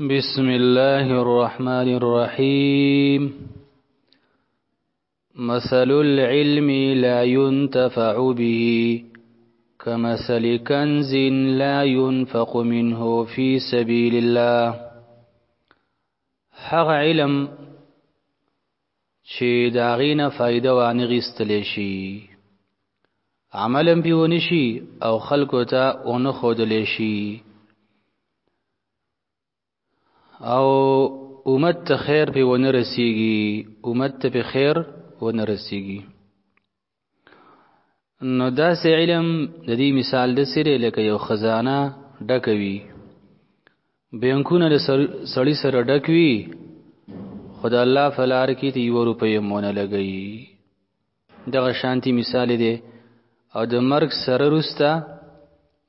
بسم الله الرحمن الرحيم. مثل العلم لا ينتفع به كمثل كنز لا ينفق منه في سبيل الله. هغه علم چې د هغې نه فایده وانه غیستلی شي، عمل هم پرې ونه شي او خلکو ته ونه ښودلی شي او امت ته خیر پرې ونه رسیږي، امت ته پرې خیر ونه رسیږي. نو داسې علم د دې مثال داسې دی لکه یو خزانه ډکه وي، بینکونه له سړي سره ډک وي، خو د الله په لار کې ته یوه روپۍ هم ونه لګوي. دغه شانتي مثال دی او د مرګ سره وروسته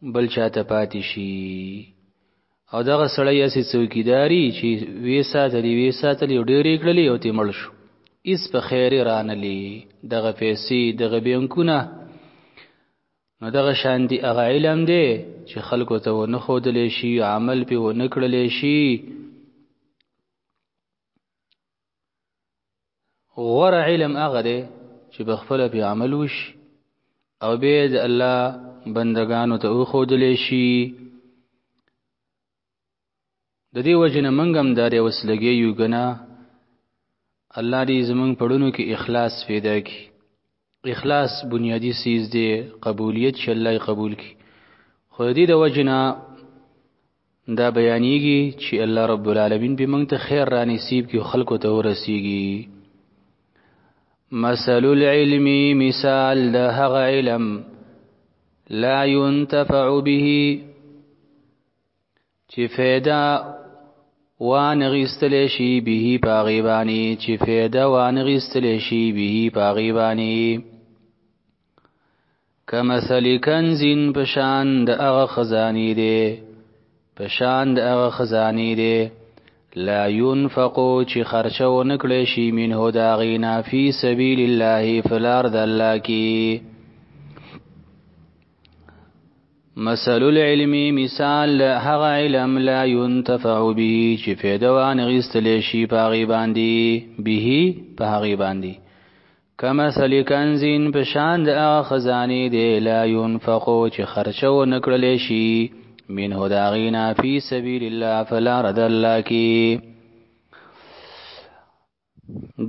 بل چاته پاتې شي. او دغه سړی هسې څوکیداري چې ویې ساتلې ویې ساتلې او ډېرې یې کړلې او ترې مړ شو، هېڅ په خیر یې رانلې دغه پیسې دغه بینکونه. نو دغه شان دی هغه علم دی چې خلکو ته ونه ښودلی شي، عمل پې ونه کړلی شي. غوره علم هغه دی چې په خپله پې عمل وشي او بیا د الله بندګانو ته وښودلی شي. د دې وجې نه موږ هم دا دی اوس لګیا یو، که نه الله دې زموږ په ړونو کې اخلاص پیدا کړي. اخلاص بنیادي څیز دی، قبولیت چې الله یې قبول کړي. خو د دې د وجې نه دا بیانیږي چې الله رب العالمین به موږ ته خیر را نصیب کړي او خلکو ته ورسیږي. مثل العلم، مثال د هغه علم، لا ينتفع به، چې فایده وانغیستلی شي، به په هغې باندې، چې فایده وانغیستلی شي به په هغې باندې، کمثل کنز، په شان د هغه خزانې دی، په شان د هغه خزانې دی، لا ينفقو، چې خرچه ونه کړی شي، منه د هغې نه، فی سبیل الله، په لار د الله کې. مثل العلم، مثال هغه علم، لا ينتفع به، چې فایده وانه غیستلی شي په هغې باندې، به په هغې باندې، کمثل کنز، په شان د هغه خزانې دی، لا ينفقو، چې خرچه ونه کړلی شي، منه د هغې نه، فی سبیل الله، په لاره د الله کې.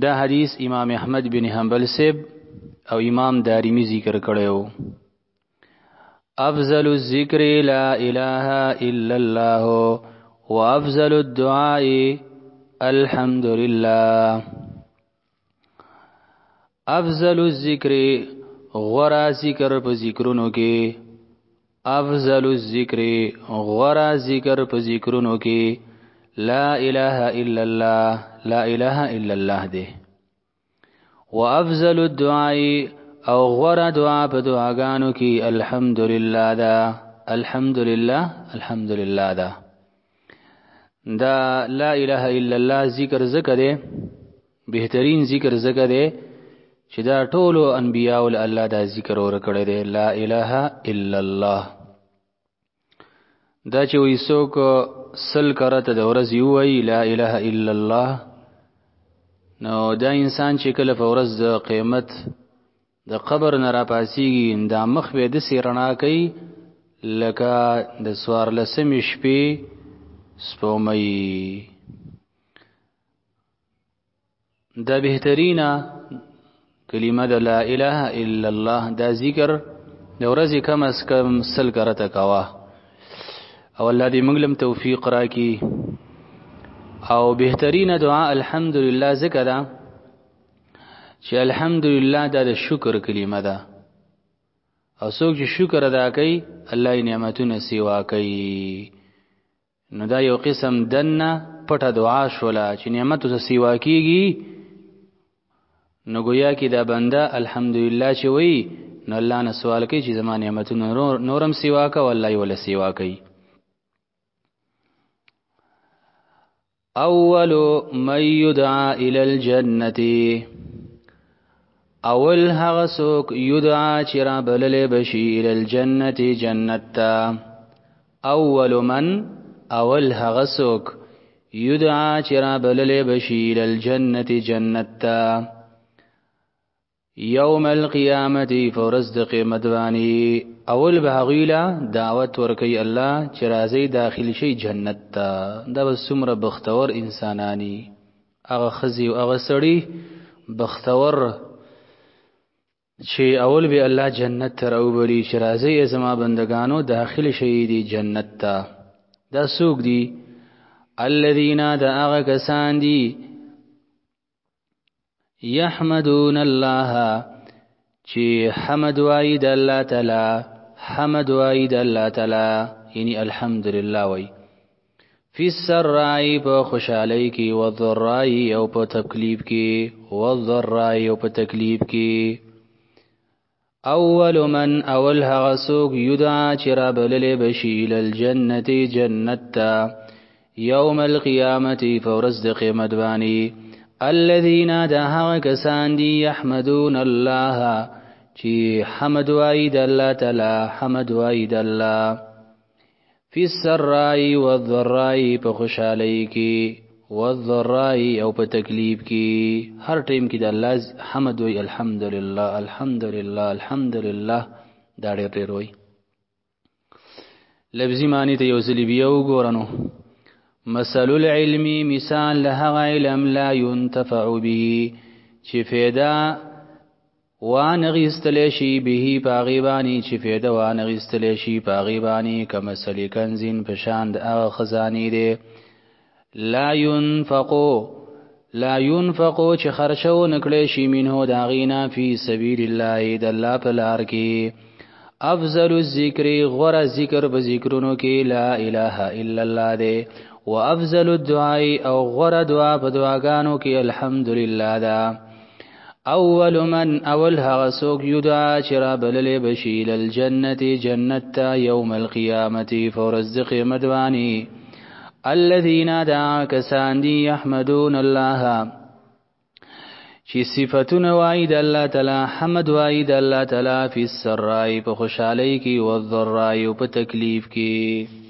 دا حدیث امام احمد بن حنبل صاحب او امام دارمی ذکر کړی وو. افضل الذکر لا اله الا الله وافضل الدعاء الحمد لله. افضل الذکر، غورا ذکر په ذکرونو کې، افضل الذکر، غورا ذکر په ذکرونو کې، لا اله الا الله، لا اله الا الله دی. وافضل الدعاء، او غورا دعا په دعاګانو کې، الحمدلله دا، الحمدلله، الحمدلله دا. دا لا اله الا الله ذکر ذکر دی، بهترین ذکر ذکر دی چې دا ټولو انبیاء له الله دا ذکر ورکړی دی، لا اله الا الله. دا چې وایي څوک 100 کرته د ورځې ووایي لا اله الا الله، نو دا انسان چې کله په ورځ د قیامت د قبر نه راپاڅېږي، دا مخ به داسې رڼا کوي لکه د 14مې شپې سپوږمۍ. دا بهترینه کلمه د لا اله الا الله، دا ذکر د ورځې کم از کم 100 کرته کوه، او الله دې موږ لم توفیق راکړي. او بهترینه دعا الحمدلله ذکر ده چې الحمدلله دا د شکر کلمه ده، او څوک چې شکر ادا کوي الله یې نعمتونه سیوا کوي. نو دا یو قسم دنه پټه دعا شوله چې نعمت څه سیوا کیږي. نو گویا کې دا بنده الحمدلله چې وایي، نو الله نه سوال کوي چې زما نعمتونه نورم سیوا کا، او الله یې وله سیوا کوي. اول من يدعى الى الجنه، اول هغه څوک یدعا چې را بللی بشي، الى الجنه، جنت ته. اول من، اول هغه څوک، یدعا چې را بللې بشي الجنت جنت ته یوم القیامت فرز د قیامت باندې. اول به هغوی له دعوت ورکوي الله چې راځئ داخل شئ جنت ته. دا به څومره بختور انسانانی، هغه ښځې او هغه سړي بختور چې اول به الله جنت ته راوبلي چې راځئ زما بندگانو داخل شئ دي جنت ته. دا څوک دي؟ الذین، دا هغه کسان دي، يحمدون الله، چې حمد وایي د الله تعالی، حمد وایي د الله تعالی، یعنی الحمدلله وایي، فی السراء په خوشحالۍ کې، والضراء او په تکلیف کې، والضراء او په تکلیف کې. اول من، اول هغه څوک، یدعا چې را بللې بشي، الجنت جنت ته، یوم القیامت فورز د قیامت باندې، الذين دا هغه کسان دي، يحمدون الله چې حمد وایي د الله تعالی، حمد وایي د الله، فی السراء والضراء په خوشحالۍ کې، والضراء او په تکلیف کې، هر ټیم کې د الله حمد وایي، الحمدلله الحمدلله الحمدلله. دا ډېر ډېر وایي. لفظي معنی ته یو ځلې بیا وګوره. نو مثل العلم، مثال له هغه علم، لا ينتفع به چې فایده وانغستل شي، به په هغې باندې چې فایده وانغستل شي په هغې باندې، کمثل کنزین په شان د هغه خزانې دی، لا ينفقو، لا ينفقو چې خرچه ونکړی شي، منه د هغې نه، فی سبیل الله د الله په لار کې. افضل الذکر، غوره ذکر په ذکرونو کې لا اله الا الله دی، وافضل الدعاء او غوره دعا په دعاګانو کې الحمدلله ده. اول من، اول هغه څوک، یدعا چې را بللې بشي، الجنت جنت ته، یوم القیامت فورز د قیامت باندې، الذين دا کسان دي، يحمدون الله چې صفاتونه وایي د الله تعالی، حمد وایي د الله تعالی، فی السراء په خوشحالۍ کې، والضراء او په تکلیف کې.